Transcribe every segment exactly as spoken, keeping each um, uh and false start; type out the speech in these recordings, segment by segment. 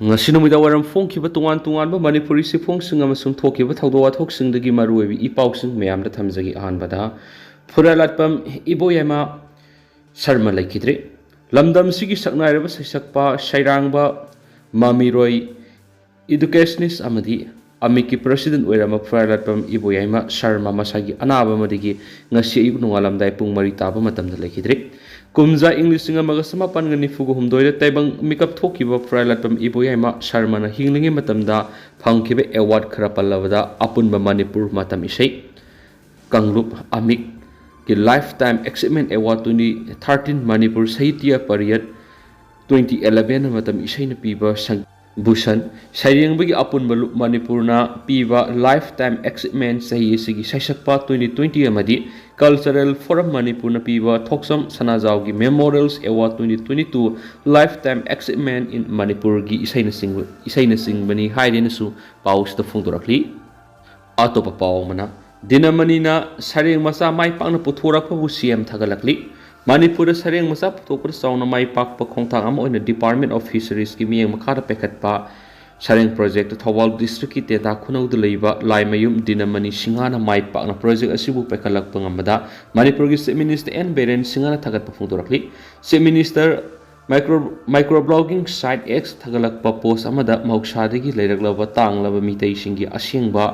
ꯉꯁꯤ ꯅꯨꯃꯤꯗꯥꯡ ꯋꯥꯏꯔꯝ ꯐꯣꯡꯈꯤꯕ ꯇꯣꯉꯥꯟ ꯇꯣꯉꯥꯟꯕ ꯃꯅꯤꯄꯨꯔꯤ ꯆꯦꯐꯣꯡꯁꯤꯡ ꯑꯃꯁꯨꯡ ꯊꯣꯛꯈꯤꯕ ꯊꯧꯗꯣꯛ ꯋꯥꯊꯣꯛꯁꯤꯡꯗꯒꯤ ꯃꯔꯨꯑꯣꯏꯕ ꯏ ꯄꯥꯎꯁꯤꯡ ꯃꯌꯥꯝꯗ ꯊꯝꯖꯒꯦ꯫ ꯑꯍꯥꯟꯕꯗ, ꯐꯨꯔꯥꯂꯥꯠꯄꯝ ꯏꯕꯣꯌꯥꯏꯃ ꯁꯔꯃ ꯂꯩꯈꯤꯗ꯭ꯔꯦ꯫ ꯂꯝꯗꯝꯁꯤꯒꯤ ꯁꯛꯅꯥꯏꯔꯕ ꯁꯩꯁꯛꯄ, ꯁꯩꯔꯥꯡꯕ, ꯃꯃꯤꯔꯣꯏ, educationist ꯑꯃꯗꯤ ꯑꯃꯤꯛꯀꯤ president ꯑꯣꯏꯔꯝꯕ ꯐꯨꯔꯥꯂꯥꯠꯄꯝ ꯏꯕꯣꯌꯥꯏꯃ ꯁꯔꯃ ꯃꯁꯥꯒꯤ ꯑꯅꯥꯕ ꯑꯃꯗꯒꯤ ꯉꯁꯤ ꯑꯌꯨꯛ ꯅꯣꯡꯉꯥꯜꯂꯝꯗꯥꯏ ꯄꯨꯡ ꯃꯔꯤ ꯇꯥꯕ ꯃꯇꯝꯗ ꯂꯩꯈꯤꯗ꯭ꯔꯦ꯫ ꯀꯨꯝꯖꯥ ꯏꯪ ꯂꯤꯁꯤꯡ ꯑꯃꯒ ꯆꯃꯥꯄꯟꯒ ꯅꯤꯐꯨꯒ ꯍꯨꯝꯗꯣꯏꯗ ꯇꯥꯏꯕꯪ ꯃꯤꯀꯞ ꯊꯣꯛꯈꯤꯕ ꯐꯨꯔꯥꯂꯥꯠꯄꯝ ꯏꯕꯣꯌꯥꯏꯃ ꯁꯔꯃꯅ ꯍꯤꯡꯂꯤꯉꯩ ꯃꯇꯝꯗ ꯐꯪꯈꯤꯕ award ꯈꯔ ꯄꯜꯂꯕꯗ, ꯑꯄꯨꯟꯕ ꯃꯅꯤꯄꯨꯔ ꯃꯇꯝ ꯏꯁꯩ ꯀꯥꯡꯂꯨꯞ ꯑꯃꯤꯛꯀꯤ Lifetime Achievement Award twenty thirteen, Manipur ꯁꯥꯍꯤꯇ꯭ꯌ ꯄꯔꯤꯌꯠ twenty eleven ꯃꯇꯝ ꯏꯁꯩꯅ ꯄꯤꯕ ꯁꯪ-, ꯚꯨꯁꯟ, ꯁꯩꯔꯦꯡꯕꯒꯤ ꯑꯄꯨꯟꯕ ꯂꯨꯞ ꯃꯅꯤꯄꯨꯔꯅ ꯄꯤꯕ Lifetime Achievement ꯆꯍꯤ ꯑꯁꯤꯒꯤ ꯁꯩꯁꯛꯄ twenty twenty ꯑꯃꯗꯤ Cultural Forum ꯃꯅꯤꯄꯨꯔꯅ ꯄꯤꯕ ꯊꯣꯛꯆꯝ ꯁꯅꯥꯖꯥꯎꯒꯤ Memorials Award twenty twenty two Lifetime Achievement in ꯃꯅꯤꯄꯨꯔꯒꯤ ꯏꯁꯩꯅꯆꯤꯡꯕ, ꯏꯁꯩꯅꯆꯤꯡꯕꯅꯤ ꯍꯥꯏꯗꯨꯅꯁꯨ ꯄꯥꯎꯁꯤꯗ ꯐꯣꯡꯗꯣꯔꯛꯂꯤ꯫ ꯑꯇꯣꯞꯄ ꯄꯥꯎ ꯑꯃꯅ, ꯗꯤꯅꯃꯅꯤꯅ ꯁꯔꯦꯡ ꯃꯆꯥ ꯃꯥꯏ ꯄꯥꯛꯅ ꯄꯨꯊꯣꯔꯛꯄꯕꯨ ꯁꯤ ꯑꯦꯝ ꯊꯥꯒꯠꯂꯛꯂꯤ꯫ ꯃꯅꯤꯄꯨꯔꯗ ꯁꯔꯦꯡ ꯃꯆꯥ ꯄꯨꯊꯣꯛꯄꯗ ꯆꯥꯎꯅ ꯃꯥꯏ ꯄꯥꯛꯄ ꯈꯣꯡꯊꯥꯡ ꯑꯃ ꯑꯣꯏꯅ Department of Fisheries ꯀꯤ ꯃꯤꯠꯌꯦꯡ ꯃꯈꯥꯗ ꯄꯥꯏꯈꯠꯄ ꯁꯔꯦꯡ project ꯊꯧꯕꯥꯜ district ꯀꯤ ꯇꯦꯟꯊꯥ ꯈꯨꯅꯧꯗ ꯂꯩꯕ ꯂꯥꯏꯃꯌꯨꯝ ꯗꯤꯅꯃꯅꯤ ꯁꯤꯡꯍꯅ ꯃꯥꯏ ꯄꯥꯛꯅ project ꯑꯁꯤꯕꯨ ꯄꯥꯏꯈꯠꯂꯛꯄ ꯉꯝꯕꯗ ꯃꯅꯤꯄꯨꯔꯒꯤ Chief Minister ꯑꯦꯟ ꯕꯤꯔꯦꯟ ꯁꯤꯡꯍꯅ ꯊꯥꯒꯠꯄ ꯐꯣꯡꯗꯣꯔꯛꯂꯤ꯫ Chief Minister micro-, microblogging site X ꯊꯥꯒꯠꯂꯛꯄ post ꯑꯃꯗ ꯃꯍꯧꯁꯥꯗꯒꯤ ꯂꯩꯔꯛꯂꯕ ꯇꯥꯡꯂꯕ ꯃꯤꯇꯩꯁꯤꯡꯒꯤ ꯑꯁꯦꯡꯕ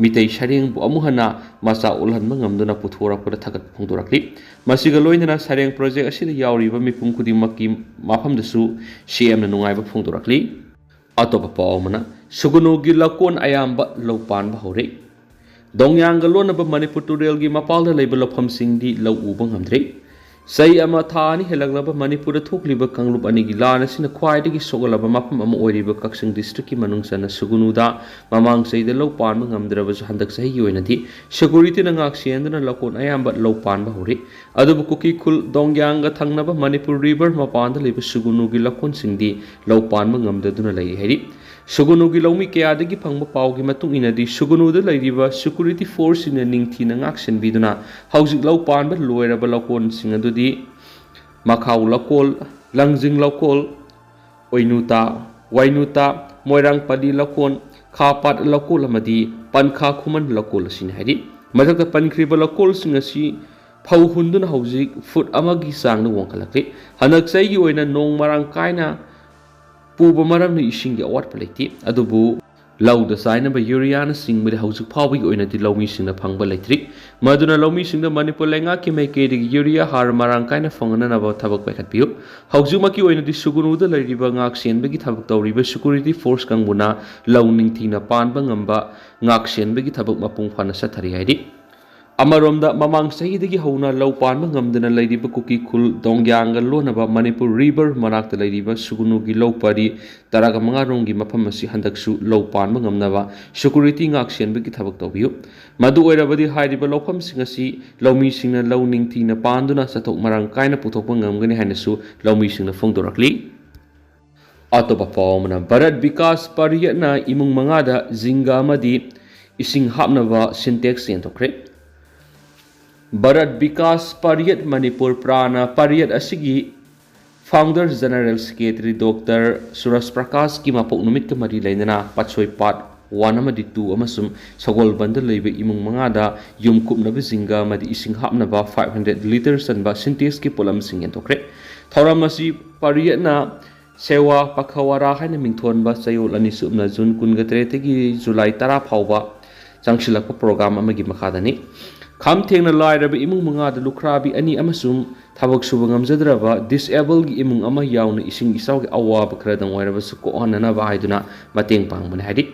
ꯃꯤꯇꯩ ꯁꯔꯦꯡꯕꯨ ꯑꯃꯨꯛ ꯍꯟꯅ ꯃꯆꯥ ꯑꯣꯜꯍꯟꯕ ꯉꯝꯗꯨꯅ ꯄꯨꯊꯣꯔꯛꯄꯗ ꯊꯥꯒꯠꯄ ꯐꯣꯡꯗꯣꯔꯛꯂꯤ꯫ ꯃꯁꯤꯒ ꯂꯣꯏꯅꯅ ꯁꯔꯦꯡ project ꯑꯁꯤꯗ ꯌꯥꯎꯔꯤꯕ ꯃꯤꯄꯨꯝ ꯈꯨꯗꯤꯡꯃꯛꯀꯤ ꯃꯐꯝꯗꯁꯨ ꯁꯤ ꯑꯦꯝꯅ ꯅꯨꯡꯉꯥꯏꯕ ꯐꯣꯡꯗꯣꯔꯛꯂꯤ꯫ ꯑꯇꯣꯞꯄ ꯄꯥꯎ ꯑꯃꯅ, ꯁꯨꯒꯨꯅꯨꯒꯤ ꯂꯧꯀꯣꯟ ꯑꯌꯥꯝꯕ ꯂꯧ ꯄꯥꯟꯕ ꯍꯧꯔꯦ꯫ ꯗꯣꯡꯌꯥꯡꯒ ꯂꯣꯟꯅꯕ ꯃꯅꯤꯄꯨꯔ ꯇꯨꯔꯦꯜꯒꯤ ꯃꯄꯥꯜꯗ ꯂꯩꯕ ꯂꯧꯐꯝꯁꯤꯡꯗꯤ ꯂꯧ ꯎꯕ ꯉꯝꯗ꯭ꯔꯦ꯫ ꯆꯍꯤ ꯑꯃ ꯊꯥ ꯑꯅꯤ ꯍꯦꯜꯂꯛꯂꯕ ꯃꯅꯤꯄꯨꯔꯗ ꯊꯣꯛꯂꯤꯕ ꯀꯥꯡꯂꯨꯞ ꯑꯅꯤꯒꯤ ꯂꯥꯟ ꯑꯁꯤꯅ ꯈ꯭ꯋꯥꯏꯗꯒꯤ ꯁꯣꯛꯍꯜꯂꯕ ꯃꯐꯝ ꯑꯃ ꯑꯣꯏꯔꯤꯕ ꯀꯛꯆꯤꯡ district ꯀꯤ ꯃꯅꯨꯡ ꯆꯟꯅ ꯁꯨꯒꯨꯅꯨꯗ ꯃꯃꯥꯡ ꯆꯍꯤꯗ ꯂꯧ ꯄꯥꯟꯕ ꯉꯝꯗ꯭ꯔꯕꯁꯨ, ꯍꯟꯗꯛ ꯆꯍꯤꯒꯤ ꯑꯣꯏꯅꯗꯤ security ꯅ ꯉꯥꯛ ꯁꯦꯟꯗꯨꯅ ꯂꯧꯀꯣꯟ ꯑꯌꯥꯝꯕ ꯂꯧ ꯄꯥꯟꯕ ꯍꯧꯔꯦ꯫ ꯑꯗꯨꯕꯨ ꯀꯨꯀꯤ ꯈꯨꯜ ꯗꯣꯡꯌꯥꯡꯒ ꯊꯪꯅꯕ ꯃꯅꯤꯄꯨꯔ river ꯃꯄꯥꯟꯗ ꯂꯩꯕ ꯁꯨꯒꯨꯅꯨꯒꯤ ꯂꯧꯀꯣꯟꯁꯤꯡꯗꯤ ꯂꯧ ꯄꯥꯟꯕ ꯉꯝꯗꯗꯨꯅ ꯂꯩꯔꯤ ꯍꯥꯏꯔꯤ꯫ ꯁꯨꯒꯨꯅꯨꯒꯤ ꯂꯧꯃꯤ ꯀꯌꯥꯗꯒꯤ ꯐꯪꯕ ꯄꯥꯎꯒꯤ ꯃꯇꯨꯡ ꯏꯟꯅꯗꯤ, ꯁꯨꯒꯨꯅꯨꯗ ꯂꯩꯔꯤꯕ security force ꯁꯤꯡꯅ ꯅꯤꯡꯊꯤꯅ ꯉꯥꯛ ꯁꯦꯟꯕꯤꯗꯨꯅ ꯍꯧꯖꯤꯛ ꯂꯧ ꯄꯥꯟꯕ ꯂꯣꯏꯔꯕ ꯂꯧꯀꯣꯟꯁꯤꯡ ꯑꯗꯨꯗꯤ ꯃꯈꯥꯎ ꯂꯧꯀꯣꯜ, ꯂꯪꯖꯤꯡ ꯂꯧꯀꯣꯜ, ꯑꯣꯏꯅꯨꯇꯥ, ꯋꯥꯏꯅꯨꯇꯥ, ꯃꯣꯏꯔꯥꯡ ꯄꯜꯂꯤ ꯂꯧꯀꯣꯜ, ꯈꯥ ꯄꯥꯠ ꯂꯧꯀꯣꯜ ꯑꯃꯗꯤ ꯄꯟꯈꯥ ꯈꯨꯃꯟ ꯂꯧꯀꯣꯜ ꯑꯁꯤꯅꯤ ꯍꯥꯏꯔꯤ꯫ ꯃꯊꯛꯇ ꯄꯟꯈ꯭ꯔꯤꯕ ꯂꯧꯀꯣꯜꯁꯤꯡ ꯑꯁꯤ ꯐꯧ ꯍꯨꯟꯗꯨꯅ ꯍꯧꯖꯤꯛ ꯐꯨꯠ ꯑꯃꯒꯤ ꯆꯥꯡꯗ ꯋꯥꯡꯈꯠꯂꯛꯂꯤ꯫ ꯍꯟꯗꯛ ꯆꯍꯤꯒꯤ ꯑꯣꯏꯅ ꯅꯣꯡ ꯃꯔꯥꯡ ꯀꯥꯏꯅ ꯄꯨꯕ ꯃꯔꯝꯅ ꯏꯁꯤꯡꯒꯤ ꯑꯋꯥꯠꯄ ꯂꯩꯇꯦ꯫ ꯑꯗꯨꯕꯨ ꯂꯧꯗ ꯆꯥꯏꯅꯕ ꯌꯨꯔꯤꯌꯥꯅꯆꯤꯡꯕꯗꯤ ꯍꯧꯖꯤꯛ ꯐꯥꯎꯕꯒꯤ ꯑꯣꯏꯅꯗꯤ ꯂꯧꯃꯤꯁꯤꯡꯅ ꯐꯪꯕ ꯂꯩꯇ꯭ꯔꯤ꯫ ꯃꯗꯨꯅ ꯂꯧꯃꯤꯁꯤꯡꯗ ꯃꯅꯤꯄꯨꯔ ꯂꯩꯉꯥꯛꯀꯤ ꯃꯥꯏꯀꯩꯗꯒꯤ ꯌꯨꯔꯤꯌꯥ ꯍꯥꯔ ꯃꯔꯥꯡ ꯀꯥꯏꯅ ꯐꯪꯍꯟꯅꯅꯕ ꯊꯕꯛ ꯄꯥꯏꯈꯠꯄꯤꯌꯨ꯫ ꯍꯧꯖꯤꯛꯃꯛꯀꯤ ꯑꯣꯏꯅꯗꯤ ꯁꯨꯒꯨꯅꯨꯗ ꯂꯩꯔꯤꯕ ꯉꯥꯛ ꯁꯦꯟꯕꯒꯤ ꯊꯕꯛ ꯇꯧꯔꯤꯕ ꯁꯦꯀ꯭ꯌꯨꯔꯤꯇꯤ ꯐꯣꯔꯁ ꯀꯥꯡꯕꯨꯅ ꯂꯧ ꯅꯤꯡꯊꯤꯅ ꯄꯥꯟꯕ ꯉꯝꯕ ꯉꯥꯛ ꯁꯦꯟꯕꯒꯤ ꯊꯕꯛ ꯃꯄꯨꯡ ꯐꯥꯅ ꯆꯠꯊꯔꯤ ꯍꯥꯏꯔꯤ꯫ ꯑꯃꯔꯣꯝꯗ, ꯃꯃꯥꯡ ꯆꯍꯤꯗꯒꯤ ꯍꯧꯅ ꯂꯧ ꯄꯥꯟꯕ ꯉꯝꯗꯅ ꯂꯩꯔꯤꯕ ꯀꯨꯀꯤ ꯈꯨꯜ ꯗꯣꯡꯒ꯭ꯌꯥꯡꯒ ꯂꯣꯟꯅꯕ ꯃꯅꯤꯄꯨꯔ ꯔꯤꯚꯔ ꯃꯅꯥꯛꯇ ꯂꯩꯔꯤꯕ ꯁꯨꯒꯨꯅꯨꯒꯤ ꯂꯧ ꯄꯔꯤ ꯇꯔꯥꯒ ꯃꯉꯥ ꯔꯣꯝꯒꯤ ꯃꯐꯝ ꯑꯁꯤ ꯍꯟꯗꯛꯁꯨ ꯂꯧ ꯄꯥꯟꯕ ꯉꯝꯅꯕ ꯁꯦꯀ꯭ꯌꯨꯔꯤꯇꯤ ꯉꯥꯛ ꯁꯦꯟꯕꯒꯤ ꯊꯕꯛ ꯇꯧꯕꯤꯌꯨ꯫ ꯃꯗꯨ ꯑꯣꯏꯔꯕꯗꯤ ꯍꯥꯏꯔꯤꯕ ꯂꯧꯐꯝꯁꯤꯡ ꯑꯁꯤ ꯂꯧꯃꯤꯁꯤꯡꯅ ꯂꯧ ꯅꯤꯡꯊꯤꯅ ꯄꯥꯟꯗꯨꯅ ꯆꯥꯊꯣꯛ ꯃꯔꯥꯡ ꯀꯥꯏꯅ ꯄꯨꯊꯣꯛꯄ ꯉꯝꯒꯅꯤ ꯍꯥꯏꯅꯁꯨ ꯂꯧꯃꯤꯁꯤꯡꯅ ꯐꯣꯡꯗꯣꯔꯛꯂꯤ꯫ ꯑꯇꯣꯞꯄ ꯄꯥꯎ ꯑꯃꯅ, ꯚꯥꯔꯠ ꯕꯤꯀꯥꯁ ꯄꯥꯔꯤꯌꯠꯅ ꯏꯃꯨꯡ ꯃꯉꯥꯗ ꯖꯤꯡꯒ ꯑꯃꯗꯤ ꯏꯁꯤꯡ ꯍꯥꯞꯅꯕ ꯁꯤꯟꯇꯦꯛꯁ ꯌꯦꯟꯊꯣꯛꯈ꯭ꯔꯦ꯫ ꯚꯥꯔꯠ ꯕꯤꯀꯥꯁ ꯄꯥꯔꯤꯌꯠ ꯃꯅꯤꯄꯨꯔ ꯄ꯭ꯔꯥꯅ ꯄꯥꯔꯤꯌꯠ ꯑꯁꯤꯒꯤ ꯐꯥꯎꯟꯗꯔ ꯖꯦꯅꯔꯦꯜ ꯁꯦꯀ꯭ꯔꯦꯇꯔꯤ ꯗꯣꯛꯇꯔ ꯁꯨꯔꯖ ꯄ꯭ꯔꯀꯥꯁꯀꯤ ꯃꯄꯣꯛ ꯅꯨꯃꯤꯠꯀ ꯃꯔꯤ ꯂꯩꯅꯅ ꯄꯥꯠꯁꯣꯏ ꯄꯥꯠ ꯋꯥꯟ ꯑꯃꯗꯤ ꯇꯨ ꯑꯃꯁꯨꯡ ꯁꯒꯣꯜꯕꯟꯗ ꯂꯩꯕ ꯏꯃꯨꯡ ꯃꯉꯥꯗ ꯌꯨꯝ ꯀꯨꯞꯅꯕ ꯖꯤꯡꯒ ꯑꯃꯗꯤ ꯏꯁꯤꯡ ꯍꯥꯞꯅꯕ ꯐꯥꯏꯚ ꯍꯟꯗ꯭ꯔꯦꯠ ꯂꯤꯇꯔ ꯆꯟꯕ ꯁꯤꯟꯇꯦꯛꯁꯀꯤ ꯄꯣꯠꯂꯝꯁꯤꯡ ꯌꯦꯟꯊꯣꯛꯈ꯭ꯔꯦ꯫ ꯊꯧꯔꯝ ꯑꯁꯤ ꯄꯥꯔꯤꯌꯠꯅ ꯁꯦꯋꯥ ꯄꯈꯋꯥꯔꯥ ꯍꯥꯏꯅ ꯃꯤꯡꯊꯣꯟꯕ ꯆꯌꯣꯜ ꯑꯅꯤ ꯁꯨꯞꯅ ꯖꯨꯟ ꯀꯨꯟꯒ ꯇꯔꯦꯠꯇꯒꯤ ꯖꯨꯂꯥꯏ ꯇꯔꯥ ꯐꯥꯎꯕ ꯆꯪꯁꯤꯜꯂꯛꯄ ꯄ꯭ꯔꯣꯒ꯭ꯔꯥꯝ ꯑꯃꯒꯤ ꯃꯈꯥꯗꯅꯤ꯫ ꯈꯝ ꯊꯦꯡꯅ ꯂꯥꯏꯔꯕ ꯏꯃꯨꯡ ꯃꯉꯥꯗ ꯂꯨꯈ꯭ꯔꯥꯕꯤ ꯑꯅꯤ ꯑꯃꯁꯨꯡ ꯊꯕꯛ ꯁꯨꯕ ꯉꯝꯖꯗ꯭ꯔꯕ ꯗꯤꯁꯑꯦꯕꯜꯒꯤ ꯏꯃꯨꯡ ꯑꯃ ꯌꯥꯎꯅ ꯏꯁꯤꯡ ꯏꯆꯥꯎꯒꯤ ꯑꯋꯥꯕ ꯈꯔꯗꯪ ꯑꯣꯏꯔꯕꯁꯨ ꯀꯣꯛꯍꯟꯅꯅꯕ ꯍꯥꯏꯗꯨꯅ ꯃꯇꯦꯡ ꯄꯥꯡꯕꯅꯤ ꯍꯥꯏꯔꯤ꯫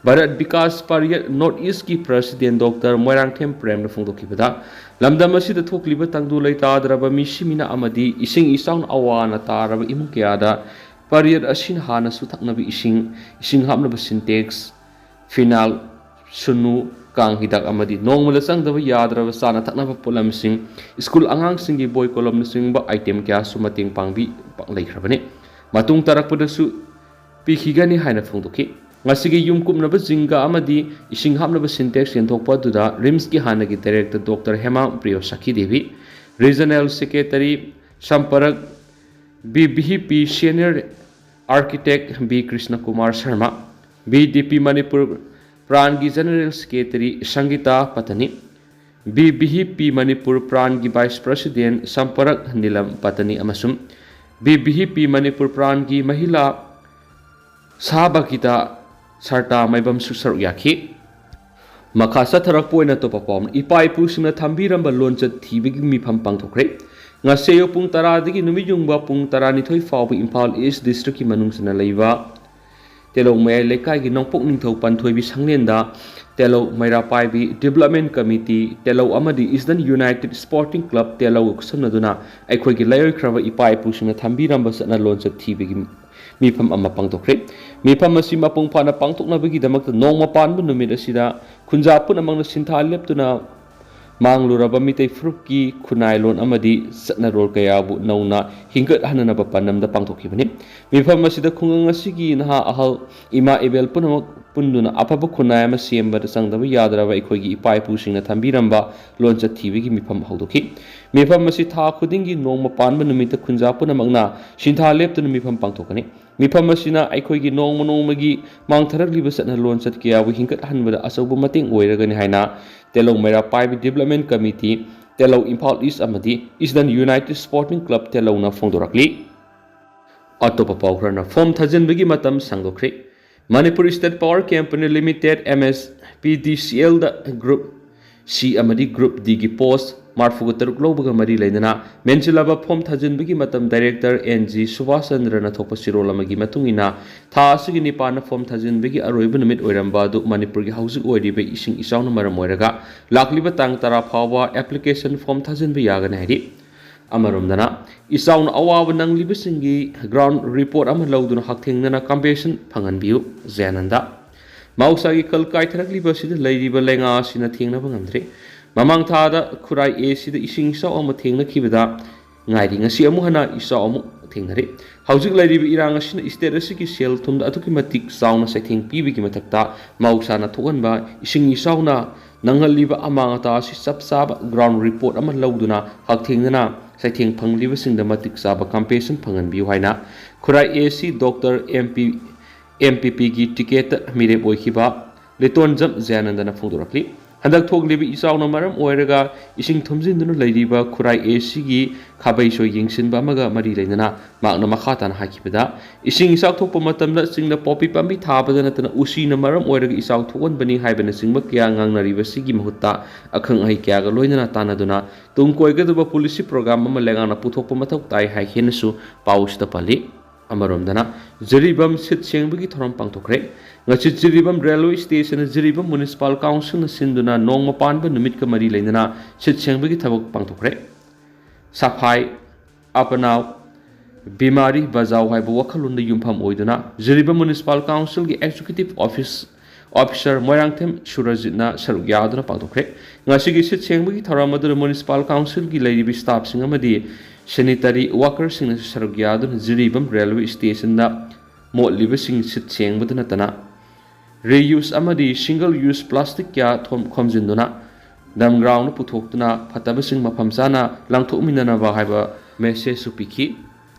ꯚꯥꯔꯠ ꯕꯤꯀꯥꯁ ꯄꯥꯔꯤꯌꯠ ꯅꯣꯔꯠ ꯏꯁꯀꯤ ꯄ꯭ꯔꯁꯤꯗꯦꯟ ꯗꯣꯛꯇꯔ ꯃꯣꯏꯔꯥꯡꯊꯦꯝ ꯄ꯭ꯔꯦꯝꯅ ꯐꯣꯡꯗꯣꯛꯈꯤꯕꯗ, ꯂꯝꯗꯝ ꯑꯁꯤꯗ ꯊꯣꯛꯂꯤꯕ ꯇꯪꯗꯨ ꯂꯩꯇꯥꯗ꯭ꯔꯕ ꯃꯤꯁꯤꯃꯤꯅ ꯑꯃꯗꯤ ꯏꯁꯤꯡ ꯏꯆꯥꯎꯅ ꯑꯋꯥ ꯑꯅꯥ ꯇꯥꯔꯕ ꯏꯃꯨꯡ ꯀꯌꯥꯗ ꯄꯥꯔꯤꯌꯠ ꯑꯁꯤꯅ ꯍꯥꯟꯅꯁꯨ ꯊꯛꯅꯕ ꯏꯁꯤꯡ, ꯏꯁꯤꯡ ꯍꯥꯞꯅꯕ ꯁꯤꯟꯇꯦꯛꯁ, ꯐꯤꯅꯥꯏꯜ, ꯁꯨꯅꯨ, ꯀꯥꯡ ꯍꯤꯗꯥꯛ ꯑꯃꯗꯤ ꯅꯣꯡꯃꯗ ꯆꯪꯗꯕ ꯌꯥꯗ꯭ꯔꯕ ꯆꯥꯅ ꯊꯛꯅꯕ ꯄꯣꯠꯂꯝꯁꯤꯡ, ꯁ꯭ꯀꯨꯜ ꯑꯉꯥꯡꯁꯤꯡꯒꯤ ꯕꯣꯏ ꯀꯣꯂꯣꯝꯅꯆꯤꯡꯕ ꯑꯥꯏꯇꯦꯝ ꯀꯌꯥꯁꯨ ꯃꯇꯦꯡ ꯄꯥꯡꯕꯤ ꯂꯩꯈ꯭ꯔꯕꯅꯤ꯫ ꯃꯇꯨꯡ ꯇꯥꯔꯛꯄꯗꯁꯨ ꯄꯤꯈꯤꯒꯅꯤ ꯍꯥꯏꯅ ꯐꯣꯡꯗꯣꯛꯈꯤ꯫ ꯉꯁꯤꯒꯤ ꯌꯨꯝ ꯀꯨꯞꯅꯕ ꯖꯤꯡꯒ ꯑꯃꯗꯤ ꯏꯁꯤꯡ ꯍꯥꯞꯅꯕ ꯁꯤꯟꯇꯦꯛꯁ ꯌꯦꯟꯊꯣꯛꯄ ꯑꯗꯨꯗ ꯔꯤꯝꯁꯀꯤ ꯍꯥꯟꯅꯒꯤ director doctor Hema Priyo Sakhi Devi, regional secretary Samparak B V P senior architect B Krishna Kumar Sharma, B D P Manipur ꯄ꯭ꯔꯥꯟꯒꯤ general secretary Sangita Patni, B V P Manipur ꯄ꯭ꯔꯥꯟꯒꯤ ꯚꯥꯏꯁ ꯄ꯭ꯔꯁꯤꯗꯦꯟ ꯁꯝꯄꯔꯛ ꯅꯤꯂꯝ ꯄꯇꯅꯤ ꯑꯃꯁꯨꯡ ꯕꯤ ꯚꯤ ꯄꯤ ꯃꯅꯤꯄꯨꯔ ꯄ꯭ꯔꯥꯟꯒꯤ ꯃꯍꯤꯂꯥ ꯁꯥꯕꯀꯤꯇꯥ ꯁꯔꯇꯥ ꯃꯥꯏꯕꯝꯁꯨ ꯁꯔꯨꯛ ꯌꯥꯈꯤ꯫ ꯃꯈꯥ ꯆꯠꯊꯔꯛꯄ ꯑꯣꯏꯅ ꯑꯇꯣꯞꯄ ꯄꯥꯎ ꯑꯃꯅ, ꯏꯄꯥ ꯏꯄꯨꯁꯤꯡꯅ ꯊꯝꯕꯤꯔꯝꯕ ꯂꯣꯟꯆꯠ ꯊꯤꯕꯒꯤ ꯃꯤꯐꯝ ꯄꯥꯡꯊꯣꯛꯈ꯭ꯔꯦ꯫ ꯉꯁꯤ ꯑꯌꯨꯛ ꯄꯨꯡ ꯇꯔꯥꯗꯒꯤ ꯅꯨꯃꯤꯠ ꯌꯨꯡꯕ ꯄꯨꯡ ꯇꯔꯥꯅꯤꯊꯣꯏ ꯐꯥꯎꯕ ꯏꯝꯐꯥꯜ ꯏꯁ ꯗꯤꯁꯇ꯭ꯔꯤꯛꯀꯤ ꯃꯅꯨꯡ ꯆꯟꯅ ꯂꯩꯕ ꯇꯦꯂꯧ ꯃꯌꯥꯏ ꯂꯩꯀꯥꯏꯒꯤ ꯅꯣꯡꯄꯣꯛ ꯅꯤꯡꯊꯧ ꯄꯟꯊꯣꯏꯕꯤ ꯁꯪꯂꯦꯟꯗ ꯇꯦꯂꯧ ꯃꯩꯔꯥ ꯄꯥꯏꯕꯤ ꯗꯤꯕꯂꯞꯃꯦꯟ ꯀꯃꯤꯇꯤ ꯇꯦꯂꯧ ꯑꯃꯗꯤ ꯏꯁꯇꯔꯟ ꯌꯨꯅꯥꯏꯇꯦꯠ ꯁ꯭ꯄꯣꯔꯇꯤꯡ ꯀ꯭ꯂꯕ ꯇꯦꯂꯧꯒ ꯈꯨꯠꯁꯝꯅꯗꯨꯅ ꯑꯩꯈꯣꯏꯒꯤ ꯂꯩꯔꯣꯏꯈ꯭ꯔꯕ ꯏꯄꯥ ꯏꯄꯨꯁꯤꯡꯅ ꯊꯝꯕꯤꯔꯝꯕ ꯆꯠꯅ ꯂꯣꯟꯆꯠ ꯊꯤꯕꯒꯤ ꯃꯤꯐꯝ ꯑꯃ ꯄꯥꯡꯊꯣꯛꯈ꯭ꯔꯦ꯫ ꯃꯤꯐꯝ ꯑꯁꯤ ꯃꯄꯨꯡ ꯐꯥꯅ ꯄꯥꯡꯊꯣꯛꯅꯕꯒꯤꯗꯃꯛꯇ ꯅꯣꯡꯃ ꯄꯥꯟꯕ ꯅꯨꯃꯤꯠ ꯑꯁꯤꯗ ꯈꯨꯟꯖꯥ ꯄꯨꯝꯅꯃꯛꯅ ꯁꯤꯟꯊꯥ ꯂꯦꯞꯇꯨꯅ ꯃꯥꯡꯂꯨꯔꯕ ꯃꯤꯇꯩ ꯐꯨꯔꯨꯞꯀꯤ ꯈꯨꯟꯅꯥꯏꯂꯣꯟ ꯑꯃꯗꯤ ꯆꯠꯅꯔꯣꯜ ꯀꯌꯥꯕꯨ ꯅꯧꯅ ꯍꯤꯡꯒꯠꯍꯟꯅꯅꯕ ꯄꯥꯟꯗꯝꯗ ꯄꯥꯡꯊꯣꯛꯈꯤꯕꯅꯤ꯫ ꯃꯤꯐꯝ ꯑꯁꯤꯗ ꯈꯨꯡꯒꯪ ꯑꯁꯤꯒꯤ ꯅꯍꯥ ꯑꯍꯜ, ꯏꯃꯥ ꯏꯕꯦꯜ ꯄꯨꯝꯅꯃꯛ ꯄꯨꯟꯗꯨꯅ ꯑꯐꯕ ꯈꯨꯟꯅꯥꯏ ꯑꯃ ꯁꯦꯝꯕꯗ ꯆꯪꯗꯕ ꯌꯥꯗ꯭ꯔꯕ ꯑꯩꯈꯣꯏꯒꯤ ꯏꯄꯥ ꯏꯄꯨꯁꯤꯡꯅ ꯊꯝꯕꯤꯔꯝꯕ ꯂꯣꯟꯆꯠ ꯊꯤꯕꯒꯤ ꯃꯤꯐꯝ ꯍꯧꯗꯣꯛꯈꯤ꯫ ꯃꯤꯐꯝ ꯑꯁꯤ ꯊꯥ ꯈꯨꯗꯤꯡꯒꯤ ꯅꯣꯡꯃ ꯄꯥꯟꯕ ꯅꯨꯃꯤꯠꯇ ꯈꯨꯟꯖꯥ ꯄꯨꯝꯅꯃꯛꯅ ꯁꯤꯟꯊꯥ ꯂꯦꯞꯇꯨꯅ ꯃꯤꯐꯝ ꯄꯥꯡꯊꯣꯛꯀꯅꯤ꯫ ꯃꯤꯐꯝ ꯑꯁꯤꯅ ꯑꯩꯈꯣꯏꯒꯤ ꯅꯣꯡꯃ ꯅꯣꯡꯃꯒꯤ ꯃꯥꯡꯊꯔꯛꯂꯤꯕ ꯆꯠꯅ ꯂꯣꯟꯆꯠ ꯀꯌꯥꯕꯨ ꯍꯤꯡꯒꯠꯍꯟꯕꯗ ꯑꯆꯧꯕ ꯃꯇꯦꯡ ꯑꯣꯏꯔꯒꯅꯤ ꯍꯥꯏꯅ ꯇꯦꯂꯧ ꯃꯩꯔꯥ ꯄꯥꯏꯕꯤ ꯗꯤꯕꯂꯞꯃꯦꯟ ꯀꯃꯤꯇꯤ, ꯇꯦꯂꯧ ꯏꯝꯐꯥꯜ ꯏꯁ ꯑꯃꯗꯤ ꯏꯁꯇꯔꯟ ꯌꯨꯅꯥꯏꯇꯦꯠ ꯁ꯭ꯄꯣꯔꯇꯤꯡ ꯀ꯭ꯂꯕ ꯇꯦꯂꯧꯅ ꯐꯣꯡꯗꯣꯔꯛꯂꯤ꯫ ꯑꯇꯣꯞꯄ ꯄꯥꯎ ꯈꯔꯅ, ꯐꯣꯝ ꯊꯥꯖꯤꯟꯕꯒꯤ ꯃꯇꯝ ꯁꯥꯡꯗꯣꯛꯈ꯭ꯔꯦ꯫ Manipur state power company limited, M S P D C ꯑꯦꯜꯗ ꯒ꯭ꯔꯨꯞ ꯁꯤ ꯑꯃꯗꯤ ꯒ꯭ꯔꯨꯞ ꯗꯤꯒꯤ ꯄꯣꯁ ꯃꯔꯤꯐꯨꯒ ꯇꯔꯨꯛ ꯂꯧꯕꯒ ꯃꯔꯤ ꯂꯩꯅꯅ ꯃꯦꯟꯁꯤꯜꯂꯕ ꯐꯣꯝ ꯊꯥꯖꯤꯟꯕꯒꯤ ꯃꯇꯝ ꯗꯥꯏꯔꯦꯛꯇꯔ ꯑꯦꯟ ꯖꯤ ꯁꯨꯕꯥꯁ ꯆꯟꯗ꯭ꯔꯅ ꯊꯣꯛꯄ ꯆꯦꯔꯣꯜ ꯑꯃꯒꯤ ꯃꯇꯨꯡ ꯏꯟꯅ ꯊꯥ ꯑꯁꯤꯒꯤ ꯅꯤꯄꯥꯟꯗ ꯐꯣꯝ ꯊꯥꯖꯤꯟꯕꯒꯤ ꯑꯔꯣꯏꯕ ꯅꯨꯃꯤꯠ ꯑꯣꯏꯔꯝꯕ ꯑꯗꯨ ꯃꯅꯤꯄꯨꯔꯒꯤ ꯍꯧꯖꯤꯛ ꯑꯣꯏꯔꯤꯕ ꯏꯁꯤꯡ ꯏꯆꯥꯎꯅ ꯃꯔꯝ ꯑꯣꯏꯔꯒ ꯂꯥꯛꯂꯤꯕ ꯇꯥꯡ ꯇꯔꯥ ꯐꯥꯎꯕ ꯑꯦꯄ꯭ꯂꯤꯀꯦꯁꯟ ꯐꯣꯝ ꯊꯥꯖꯤꯟꯕ ꯌꯥꯒꯅꯤ ꯍꯥꯏꯔꯤ꯫ ꯑꯃꯔꯣꯝꯗꯅ, ꯏꯆꯥꯎꯅ ꯑꯋꯥꯕ ꯅꯪꯂꯤꯕꯁꯤꯡꯒꯤ ꯒ꯭ꯔꯥꯎꯟ ꯔꯤꯄꯣꯔꯠ ꯑꯃ ꯂꯧꯗꯨꯅ ꯍꯛꯊꯦꯡꯅꯅ ꯀꯝꯄꯦꯟꯁꯦꯁꯟ ꯐꯪꯍꯟꯕꯤꯌꯨ꯫ ꯖꯌꯥꯅꯟꯗ꯫ ꯃꯍꯧꯁꯥꯒꯤ ꯈꯜ ꯀꯥꯏꯊꯔꯛꯂꯤꯕ ꯑꯁꯤꯗ ꯂꯩꯔꯤꯕ ꯂꯩꯉꯥꯛ ꯑꯁꯤꯅ ꯊꯦꯡꯅꯕ ꯉꯝꯗ꯭ꯔꯦ꯫ ꯃꯃꯥꯡ ꯊꯥꯗ ꯈꯨꯔꯥꯏ ꯑꯦ ꯁꯤꯗ ꯏꯁꯤꯡ ꯏꯆꯥꯎ ꯑꯃ ꯊꯦꯡꯅꯈꯤꯕꯗ ꯉꯥꯏꯔꯤ꯫ ꯉꯁꯤ ꯑꯃꯨꯛ ꯍꯟꯅ ꯏꯆꯥꯎ ꯑꯃꯨꯛ ꯊꯦꯡꯅꯔꯦ꯫ ꯍꯧꯖꯤꯛ ꯂꯩꯔꯤꯕ ꯏꯔꯥꯡ ꯑꯁꯤꯅ ꯏꯁꯇꯦꯠ ꯑꯁꯤꯒꯤ ꯁꯦꯜ ꯊꯨꯝꯗ ꯑꯗꯨꯛꯀꯤ ꯃꯇꯤꯛ ꯆꯥꯎꯅ ꯆꯩꯊꯦꯡ ꯄꯤꯕꯒꯤ ꯃꯊꯛꯇ ꯃꯍꯧꯁꯥꯅ ꯊꯣꯛꯍꯟꯕ ꯏꯁꯤꯡ ꯏꯆꯥꯎꯅ ꯅꯪꯍꯜꯂꯤꯕ ꯑꯃꯥꯡ ꯑꯇꯥ ꯑꯁꯤ ꯆꯞ ꯆꯥꯕ ꯒ꯭ꯔꯥꯎꯟ ꯔꯤꯄꯣꯔꯠ ꯑꯃ ꯂꯧꯗꯨꯅ ꯍꯛꯊꯦꯡꯅꯅ ꯆꯩꯊꯦꯡ ꯐꯪꯂꯤꯕꯁꯤꯡꯗ ꯃꯇꯤꯛ ꯆꯥꯕ compensation ꯐꯪꯍꯟꯕꯤꯌꯨ ꯍꯥꯏꯅ ꯈꯨꯔꯥꯏ ꯑꯦ ꯁꯤ doctor M P M P ꯄꯤꯒꯤ ꯇꯤꯀꯦꯠꯇ ꯃꯤꯔꯦꯞ ꯑꯣꯏꯈꯤꯕ ꯂꯤꯇꯣꯟꯖꯝ ꯖꯌꯥꯅꯟꯗꯅ ꯐꯣꯡꯗꯣꯔꯛꯂꯤ꯫ ꯍꯟꯗꯛ ꯊꯣꯛꯂꯤꯕ ꯏꯆꯥꯎꯅ ꯃꯔꯝ ꯑꯣꯏꯔꯒ ꯏꯁꯤꯡ ꯊꯨꯝꯖꯤꯟꯗꯨꯅ ꯂꯩꯔꯤꯕ ꯈꯨꯔꯥꯏ ꯑꯦ ꯁꯤꯒꯤ ꯈꯥꯕꯩꯁꯣꯏ ꯌꯦꯡꯁꯤꯟꯕ ꯑꯃꯒ ꯃꯔꯤ ꯂꯩꯅꯅ ꯃꯍꯥꯛꯅ ꯃꯈꯥ ꯇꯥꯅ ꯍꯥꯏꯈꯤꯕꯗ, ꯏꯁꯤꯡ ꯏꯆꯥꯎ ꯊꯣꯛꯄ ꯃꯇꯝꯗ ꯆꯤꯡꯗ ꯄꯣꯄꯤ ꯄꯥꯝꯕꯤ ꯊꯥꯕꯗ ꯅꯠꯇꯅ ꯎꯁꯤꯅ ꯃꯔꯝ ꯑꯣꯏꯔꯒ ꯏꯆꯥꯎ ꯊꯣꯛꯍꯟꯕꯅꯤ ꯍꯥꯏꯕꯅꯆꯤꯡꯕ ꯀꯌꯥ ꯉꯥꯡꯅꯔꯤꯕꯁꯤꯒꯤ ꯃꯍꯨꯠꯇ ꯑꯈꯪ ꯑꯍꯩ ꯀꯌꯥꯒ ꯂꯣꯏꯅꯅ ꯇꯥꯟꯅꯗꯨꯅ ꯇꯨꯡ ꯀꯣꯏꯒꯗꯕ policy program ꯑꯃ ꯂꯩꯉꯥꯛꯅ ꯄꯨꯊꯣꯛꯄ ꯃꯊꯧ ꯇꯥꯏ ꯍꯥꯏꯈꯤꯅꯁꯨ ꯄꯥꯎꯁꯤꯗ ꯄꯜꯂꯤ꯫ ꯑꯃꯔꯣꯝꯗꯅ ꯖꯤꯔꯤꯕꯥꯝ ꯁꯤꯠ ꯁꯦꯡꯕꯒꯤ ꯊꯧꯔꯝ ꯄꯥꯡꯊꯣꯛꯈ꯭ꯔꯦ꯫ ꯉꯁꯤ ꯖꯤꯔꯤꯕꯥꯝ railway stationꯗ ꯖꯤꯔꯤꯕꯥꯝ Municipal Councilꯅ ꯁꯤꯟꯗꯨꯅ ꯅꯣꯡꯃ ꯄꯥꯟꯕ ꯅꯨꯃꯤꯠꯀ ꯃꯔꯤ ꯂꯩꯅꯅ ꯁꯤꯠ ꯁꯦꯡꯕꯒꯤ ꯊꯕꯛ ꯄꯥꯡꯊꯣꯛꯈ꯭ꯔꯦ꯫ ꯁꯐꯥꯏ ꯑꯄꯅꯥꯎ ꯕꯤꯃꯥꯔꯤ ꯕꯖꯥꯎ ꯍꯥꯏꯕ ꯋꯥꯈꯜꯂꯣꯟꯗ ꯌꯨꯝꯐꯝ ꯑꯣꯏꯗꯨꯅ Jiribam Municipal Councilꯒꯤ Executive Office Officer Moirangthem ꯁꯨꯔꯖꯤꯠꯅ ꯁꯔꯨꯛ ꯌꯥꯗꯨꯅ ꯄꯥꯡꯊꯣꯛꯈ꯭ꯔꯦ꯫ ꯉꯁꯤꯒꯤ ꯁꯤꯠ ꯁꯦꯡꯕꯒꯤ ꯊꯧꯔꯝ ꯑꯗꯨꯗ Municipal Councilꯒꯤ ꯂꯩꯔꯤꯕ staffꯁꯤꯡ ꯑꯃꯗꯤ sanitary workerꯁꯤꯡꯅꯁꯨ ꯁꯔꯨꯛ ꯌꯥꯗꯨꯅ ꯖꯤꯔꯤꯕꯥꯝ railway stationꯗ ꯃꯣꯠꯂꯤꯕꯁꯤꯡ ꯁꯤꯠ ꯁꯦꯡꯕꯗ ꯅꯠꯇꯅ reuse ꯑꯃꯗꯤ single use plastic ꯀꯌꯥ ꯊꯣꯝ-, ꯈꯣꯝꯖꯤꯟꯗꯨꯅ dump groundꯗ ꯄꯨꯊꯣꯛꯇꯨꯅ ꯐꯠꯇꯕꯁꯤꯡ ꯃꯐꯝ ꯆꯥꯅ ꯂꯪꯊꯣꯛꯃꯤꯟꯅꯅꯕ ꯍꯥꯏꯕ messageꯁꯨ ꯄꯤꯈꯤ꯫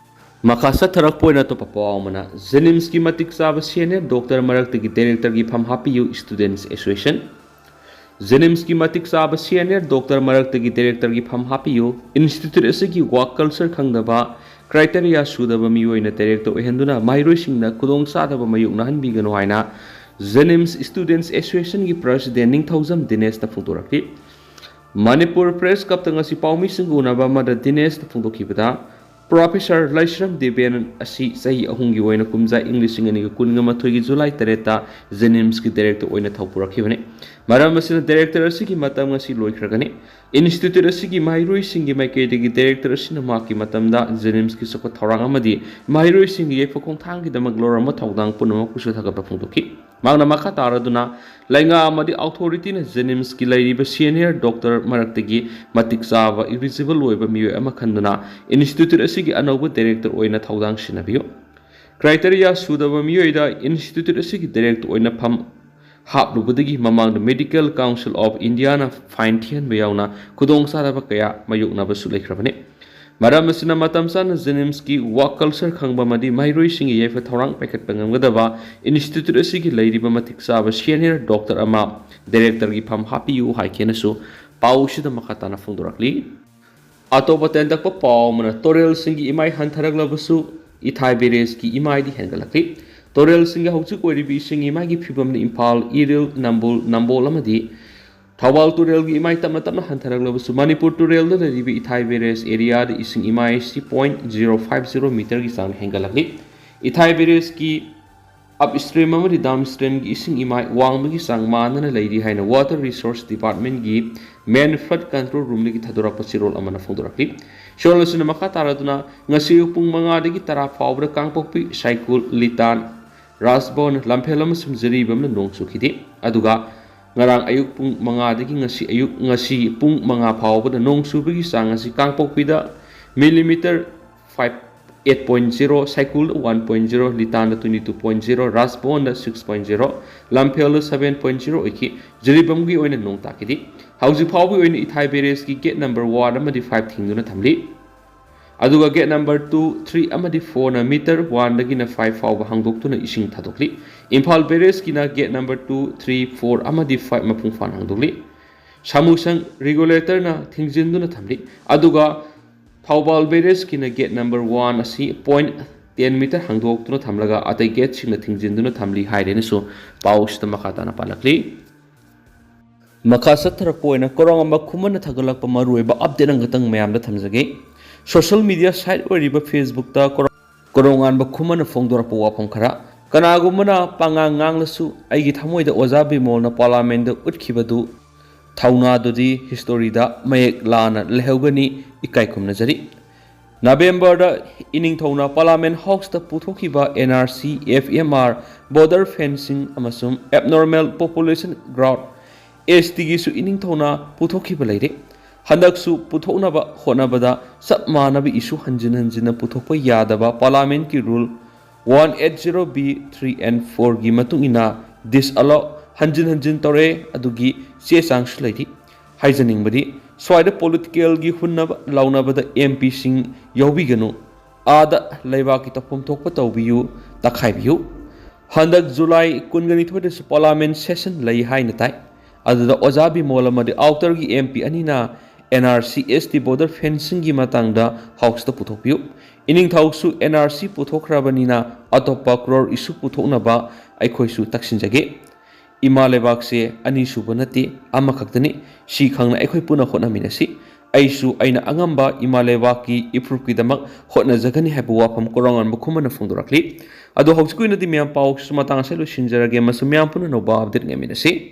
ꯃꯈꯥ ꯆꯠꯊꯔꯛꯄ ꯑꯣꯏꯅ ꯑꯇꯣꯞꯄ ꯄꯥꯎ ꯑꯃꯅ, JNIMSꯀꯤ ꯃꯇꯤꯛ ꯆꯥꯕ senior doctor ꯃꯔꯛꯇꯒꯤ directorꯒꯤ ꯐꯝ ꯍꯥꯞꯄꯤꯌꯨ, Students Association꯫ JNIMSꯀꯤ ꯃꯇꯤꯛ ꯆꯥꯕ senior doctor ꯃꯔꯛꯇꯒꯤ directorꯒꯤ ꯐꯝ ꯍꯥꯞꯄꯤꯌꯨ꯫ Institute ꯑꯁꯤꯒꯤ work culture ꯈꯪꯗꯕ, criteria ꯁꯨꯗꯕ ꯃꯤꯑꯣꯏꯅ director ꯑꯣꯏꯍꯟꯗꯨꯅ ꯃꯍꯩꯔꯣꯏꯁꯤꯡꯅ ꯈꯨꯗꯣꯡꯆꯥꯗꯕ ꯃꯥꯌꯣꯛꯅꯍꯟꯕꯤꯒꯅꯨ ꯍꯥꯏꯅ JNIMS Students Associationꯒꯤ President ꯅꯤꯡꯊꯧꯖꯝ ꯗꯤꯅꯦꯁꯅ ꯐꯣꯡꯗꯣꯔꯛꯈꯤ꯫ ꯃꯅꯤꯄꯨꯔ Press Clubꯇ ꯉꯁꯤ ꯄꯥꯎꯃꯤꯁꯤꯡꯒ ꯎꯅꯕ ꯑꯃꯗ ꯗꯤꯅꯦꯁꯅ ꯐꯣꯡꯗꯣꯛꯈꯤꯕꯗ, Professor ꯂꯩꯁ꯭ꯔꯝ ꯗꯦꯕꯦꯟ ꯑꯁꯤ ꯆꯍꯤ ꯑꯍꯨꯝꯒꯤ ꯑꯣꯏꯅ ꯀꯨꯝꯖꯥ ꯏꯪ ꯂꯤꯁꯤꯡ ꯑꯅꯤꯒ ꯀꯨꯟꯒ ꯃꯥꯊꯣꯏꯒꯤ July ꯇꯔꯦꯠꯇ JNIMSꯀꯤ director ꯑꯣꯏꯅ ꯊꯧ ꯄꯨꯔꯛꯈꯤꯕꯅꯤ꯫ ꯃꯔꯝ ꯑꯁꯤꯅ director ꯑꯁꯤꯒꯤ ꯃꯇꯝ ꯉꯁꯤ ꯂꯣꯏꯈ꯭ꯔꯒꯅꯤ꯫ Institute ꯑꯁꯤꯒꯤ ꯃꯍꯩꯔꯣꯏꯁꯤꯡꯒꯤ ꯃꯥꯏꯀꯩꯗꯒꯤ director ꯑꯁꯤꯅ ꯃꯍꯥꯛꯀꯤ ꯃꯇꯝꯗ JNIMSꯀꯤ ꯆꯥꯎꯈꯠ ꯊꯧꯔꯥꯡ ꯑꯃꯗꯤ ꯃꯍꯩꯔꯣꯏꯁꯤꯡꯒꯤ ꯌꯥꯏꯐ ꯈꯣꯡꯊꯥꯡꯒꯤꯗꯃꯛ ꯂꯧꯔꯝꯕ ꯊꯧꯗꯥꯡ ꯄꯨꯝꯅꯃꯛꯄꯨꯁꯨ ꯊꯥꯒꯠꯄ ꯐꯣꯡꯗꯣꯛꯈꯤ꯫ ꯃꯍꯥꯛꯅ ꯃꯈꯥ ꯇꯥꯔꯗꯨꯅ, ꯂꯩꯉꯥꯛ ꯑꯃꯗꯤ authorityꯅ JNIMSꯀꯤ ꯂꯩꯔꯤꯕ senior doctor ꯃꯔꯛꯇꯒꯤ ꯃꯇꯤꯛ ꯆꯥꯕ eligible ꯑꯣꯏꯕ ꯃꯤꯑꯣꯏ ꯑꯃ ꯈꯟꯗꯨꯅ institute ꯑꯁꯤꯒꯤ ꯑꯅꯧꯕ director ꯑꯣꯏꯅ ꯊꯧꯗꯥꯡ ꯁꯤꯟꯅꯕꯤꯌꯨ꯫ Criteria ꯁꯨꯗꯕ ꯃꯤꯑꯣꯏꯗ institute ꯑꯁꯤꯒꯤ director ꯑꯣꯏꯅ ꯐꯝ ꯍꯥꯞꯂꯨꯕꯗꯒꯤ ꯃꯃꯥꯡꯗ Medical Council of Indiaꯅ fine ꯊꯤꯍꯟꯕ ꯌꯥꯎꯅ ꯈꯨꯗꯣꯡꯆꯥꯗꯕ ꯀꯌꯥ ꯃꯥꯌꯣꯛꯅꯕꯁꯨ ꯂꯩꯈ꯭ꯔꯕꯅꯤ꯫ ꯃꯔꯝ ꯑꯁꯤꯅ ꯃꯇꯝ ꯆꯥꯅ JNIMSꯀꯤ work culture ꯈꯪꯕ ꯑꯃꯗꯤ ꯃꯍꯩꯔꯣꯏꯁꯤꯡꯒꯤ ꯌꯥꯏꯐ ꯊꯧꯔꯥꯡ ꯄꯥꯏꯈꯠꯄ ꯉꯝꯒꯗꯕ institute ꯑꯁꯤꯒꯤ ꯂꯩꯔꯤꯕ ꯃꯇꯤꯛ ꯆꯥꯕ senior doctor ꯑꯃ directorꯒꯤ ꯐꯝ ꯍꯥꯞꯄꯤꯌꯨ ꯍꯥꯏꯈꯤꯅꯁꯨ ꯄꯥꯎꯁꯤꯗ ꯃꯈꯥ ꯇꯥꯅ ꯐꯣꯡꯗꯣꯔꯛꯂꯤ꯫ ꯑꯇꯣꯞꯄ ꯇꯦꯟꯇꯛꯄ ꯄꯥꯎ ꯑꯃꯅ ꯇꯨꯔꯦꯜꯁꯤꯡꯒꯤ ꯏꯃꯥꯏ ꯍꯟꯊꯔꯛꯂꯕꯁꯨ ꯏꯊꯥꯏ barrageꯀꯤ ꯏꯃꯥꯏꯗꯤ ꯍꯦꯟꯒꯠꯂꯛꯂꯤ꯫ ꯇꯨꯔꯦꯜꯁꯤꯡꯒꯤ ꯍꯧꯖꯤꯛ ꯑꯣꯏꯔꯤꯕ ꯏꯁꯤꯡ ꯏꯃꯥꯏꯒꯤ ꯐꯤꯕꯝꯅ ꯏꯝꯐꯥꯜ, ꯏꯔꯤꯜ, ꯅꯝꯕꯣꯜ, ꯅꯝꯕꯣꯜ ꯑꯃꯗꯤ ꯊꯧꯕꯥꯜ ꯇꯨꯔꯦꯜꯒꯤ ꯏꯃꯥꯏ ꯇꯞꯅ ꯇꯞꯅ ꯍꯟꯊꯔꯛꯂꯕꯁꯨ ꯃꯅꯤꯄꯨꯔ ꯇꯨꯔꯦꯜꯗ ꯂꯩꯔꯤꯕ ꯏꯊꯥꯏ barrage areaꯗ ꯏꯁꯤꯡ ꯏꯃꯥꯏ ꯑꯁꯤ point zero five zero meterꯒꯤ ꯆꯥꯡ ꯍꯦꯟꯒꯠꯂꯛꯂꯤ꯫ ꯏꯊꯥꯏ barrageꯀꯤ upstream ꯑꯃꯗꯤ downstreamꯒꯤ ꯏꯁꯤꯡ ꯏꯃꯥꯏ ꯋꯥꯡꯕꯒꯤ ꯆꯥꯡ ꯃꯥꯟꯅꯅ ꯂꯩꯔꯤ ꯍꯥꯏꯅ Water Resource Departmentꯀꯤ main flood control roomꯗꯒꯤ ꯊꯥꯗꯣꯔꯛꯄ ꯆꯦꯔꯣꯜ ꯑꯃꯅ ꯐꯣꯡꯗꯣꯔꯛꯂꯤ꯫ ꯆꯦꯔꯣꯜ ꯑꯁꯤꯅ ꯃꯈꯥ ꯇꯥꯔꯗꯨꯅ ꯉꯁꯤ ꯑꯌꯨꯛ ꯄꯨꯡ ꯃꯉꯥꯗꯒꯤ ꯇꯔꯥ ꯐꯥꯎꯕꯗ ꯀꯥꯡꯄꯣꯛꯄꯤ, ꯁꯥꯏꯀꯨꯜ, ꯂꯤꯇꯥꯟ, ꯔꯥꯖꯚꯋꯟ, ꯂꯝꯐꯦꯜ ꯑꯃꯁꯨꯡ ꯖꯤꯔꯤꯕꯥꯝꯗ ꯅꯣꯡ ꯆꯨꯈꯤꯗꯦ꯫ ꯑꯗꯨꯒ ꯉꯔꯥꯡ ꯑꯌꯨꯛ ꯄꯨꯡ ꯃꯉꯥꯗꯒꯤ ꯉꯁꯤ ꯑꯌꯨꯛ, ꯉꯁꯤ ꯄꯨꯡ ꯃꯉꯥ ꯐꯥꯎꯕꯗ ꯅꯣꯡ ꯆꯨꯕꯒꯤ ꯆꯥꯡ ꯑꯁꯤ ꯀꯥꯡꯄꯣꯛꯄꯤꯗ millimeter five, eight point zero, ꯁꯥꯏꯀꯨꯜꯗ one point zero, ꯂꯤꯇꯥꯟꯗ twenty two point zero, ꯔꯥꯖꯚꯋꯟꯗ six point zero, ꯂꯝꯐꯦꯜꯗ seven point zero ꯑꯣꯏꯈꯤ꯫ ꯖꯤꯔꯤꯕꯥꯝꯒꯤ ꯑꯣꯏꯅ ꯅꯣꯡ ꯇꯥꯈꯤꯗꯦ꯫ ꯍꯧꯖꯤꯛ ꯐꯥꯎꯕꯒꯤ ꯑꯣꯏꯅ ꯏꯊꯥꯏ barrageꯀꯤ gate number one ꯑꯃꯗꯤ five ꯊꯤꯡꯗꯨꯅ ꯊꯝꯂꯤ꯫ ꯑꯗꯨꯒ gate number two, three ꯑꯃꯗꯤ fourꯅ meter oneꯗꯒꯤꯅ five ꯐꯥꯎꯕ ꯍꯥꯡꯗꯣꯛꯇꯨꯅ ꯏꯁꯤꯡ ꯊꯥꯗꯣꯛꯂꯤ꯫ Imphal barrageꯀꯤꯅ gate number two, three, four ꯑꯃꯗꯤ five ꯃꯄꯨꯡ ꯐꯥꯅ ꯍꯥꯡꯗꯣꯛꯂꯤ꯫ ꯁꯥꯃꯨꯁꯪ regulatorꯅ ꯊꯤꯡꯖꯤꯟꯗꯨꯅ ꯊꯝꯂꯤ꯫ ꯑꯗꯨꯒ ꯊꯧꯕꯥꯜ barrageꯀꯤꯅ gate number one ꯑꯁꯤ point ten meter ꯍꯥꯡꯗꯣꯛꯇꯨꯅ ꯊꯝꯂꯒ ꯑꯇꯩ gateꯁꯤꯡꯅ ꯊꯤꯡꯖꯤꯟꯗꯨꯅ ꯊꯝꯂꯤ ꯍꯥꯏꯔꯦꯅꯁꯨ ꯄꯥꯎꯁꯤꯗ ꯃꯈꯥ ꯇꯥꯅ ꯄꯥꯜꯂꯛꯂꯤ꯫ ꯃꯈꯥ ꯆꯠꯊꯔꯛꯄ ꯑꯣꯏꯅ ꯀꯣꯔꯣꯡꯉꯥꯟꯕ ꯈꯨꯃꯟꯅ ꯊꯥꯒꯠꯂꯛꯄ ꯃꯔꯨꯑꯣꯏꯕ update ꯑꯃꯈꯛꯇꯪ ꯃꯌꯥꯝꯗ ꯊꯝꯖꯒꯦ꯫ Social media site ꯑꯣꯏꯔꯤꯕ Facebookꯇ ꯀꯣꯔꯣ-, ꯀꯣꯔꯣꯡꯉꯥꯟꯕ ꯈꯨꯃꯟꯅ ꯐꯣꯡꯗꯣꯔꯛꯄ ꯋꯥꯐꯝ ꯈꯔ, "ꯀꯅꯥꯒꯨꯝꯕꯅ ꯄꯉꯥꯡ ꯉꯥꯡꯂꯁꯨ ꯑꯩꯒꯤ ꯊꯃꯣꯏꯗ ꯑꯣꯖꯥ ꯕꯤꯃꯣꯜꯅ Parliamentꯗ ꯎꯠꯈꯤꯕꯗꯨ ꯊꯧꯅꯥꯗꯨꯗꯤ historyꯗ ꯃꯌꯦꯛ ꯂꯥꯅ ꯂꯩꯍꯧꯒꯅꯤ, ꯏꯀꯥꯏ ꯈꯨꯝꯅꯖꯔꯤ"꯫ ꯅꯕꯦꯝꯕꯔꯗ ꯏꯅꯤꯡꯊꯧꯅ Parliament Houseꯇ ꯄꯨꯊꯣꯛꯈꯤꯕ NRC, FMR, border fencing ꯑꯃꯁꯨꯡ abnormal population growth, STꯒꯤꯁꯨ ꯏꯅꯤꯡꯊꯧꯅ ꯄꯨꯊꯣꯛꯈꯤꯕ ꯂꯩꯔꯦ꯫ ꯍꯟꯗꯛꯁꯨ ꯄꯨꯊꯣꯛꯅꯕ ꯍꯣꯠꯅꯕꯗ ꯆꯞ ꯃꯥꯟꯅꯕ issue ꯍꯟꯖꯤꯟ ꯍꯟꯖꯤꯟꯅ ꯄꯨꯊꯣꯛꯄ ꯌꯥꯗꯕ Parliamentꯀꯤ rule one eight zero B three and fourꯒꯤ ꯃꯇꯨꯡ ꯏꯟꯅ disallow ꯍꯟꯖꯤꯟ ꯍꯟꯖꯤꯟ ꯇꯧꯔꯛꯑꯦ꯫ ꯑꯗꯨꯒꯤ ꯆꯦ ꯆꯥꯡꯁꯨ ꯂꯩꯔꯤ꯫ ꯍꯥꯏꯖꯅꯤꯡꯕꯗꯤ, ꯁ꯭ꯋꯥꯏꯗ ꯄꯣꯂꯤꯇꯤꯀꯦꯜꯒꯤ ꯍꯨꯟꯅꯕ ꯂꯥꯎꯅꯕꯗ ꯑꯦꯝ ꯄꯤꯁꯤꯡ ꯌꯥꯎꯕꯤꯒꯅꯨ꯫ ꯑꯥꯗ ꯂꯩꯕꯥꯛꯀꯤ ꯇꯧꯐꯝ ꯊꯣꯛꯄ ꯇꯧꯕꯤꯌꯨ, ꯇꯛꯈꯥꯏꯕꯤꯌꯨ꯫ ꯍꯟꯗꯛ ꯖꯨꯂꯥꯏ ꯀꯨꯟꯒ ꯅꯤꯊꯣꯏꯗꯁꯨ ꯄꯥꯔꯂꯥꯃꯦꯟ ꯁꯦꯁꯟ ꯂꯩ ꯍꯥꯏꯅ ꯇꯥꯏ꯫ ꯑꯗꯨꯗ ꯑꯣꯖꯥ ꯕꯤꯃꯣꯜ ꯑꯃꯗꯤ ꯑꯥꯎꯇꯔꯒꯤ ꯑꯦꯝ ꯄꯤ ꯑꯅꯤꯅ and R C, S T border ꯐꯦꯟꯁꯤꯡꯒꯤ ꯃꯇꯥꯡꯗ ꯍꯥꯎꯁꯇ ꯄꯨꯊꯣꯛꯄꯤꯌꯨ꯫ ꯏꯅꯤꯡꯊꯧꯁꯨ ꯑꯦꯟ ꯑꯥꯔ ꯁꯤ ꯄꯨꯊꯣꯛꯈ꯭ꯔꯕꯅꯤꯅ ꯑꯇꯣꯞꯄ ꯀ꯭ꯔꯣꯔ ꯏꯁꯨ ꯄꯨꯊꯣꯛꯅꯕ ꯑꯩꯈꯣꯏꯁꯨ ꯇꯛꯁꯤꯟꯖꯒꯦ꯫ ꯏꯃꯥ ꯂꯩꯕꯥꯛꯁꯦ ꯑꯅꯤꯁꯨꯕ ꯅꯠꯇꯦ, ꯑꯃꯈꯛꯇꯅꯤ꯫ ꯁꯤ ꯈꯪꯅ ꯑꯩꯈꯣꯏ ꯄꯨꯟꯅ ꯍꯣꯠꯅꯃꯤꯟꯅꯁꯤ꯫ ꯑꯩꯁꯨ ꯑꯩꯅ ꯑꯉꯝꯕ ꯏꯃꯥ ꯂꯩꯕꯥꯛꯀꯤ ꯏꯐꯨꯔꯨꯞꯀꯤꯗꯃꯛ ꯍꯣꯠꯅꯖꯒꯅꯤ ꯍꯥꯏꯕ ꯋꯥꯐꯝ ꯀꯣꯔꯧꯉꯥꯟꯕ ꯈꯨꯃꯟꯅ ꯐꯣꯡꯗꯣꯔꯛꯂꯤ꯫ ꯑꯗꯣ ꯍꯧꯖꯤꯛꯀꯤ ꯑꯣꯏꯅꯗꯤ ꯃꯌꯥꯝ ꯄꯥꯎꯁꯤꯁꯨ ꯃꯇꯥꯡ ꯑꯁꯤꯗ ꯂꯣꯏꯁꯤꯟꯖꯔꯒꯦ꯫ ꯃꯁꯤ ꯃꯌꯥꯝ ꯄꯨꯟꯅ ꯑꯅꯧꯕ ꯑꯞꯗꯦꯠ ꯉꯥꯏꯃꯤꯟꯅꯁꯤ꯫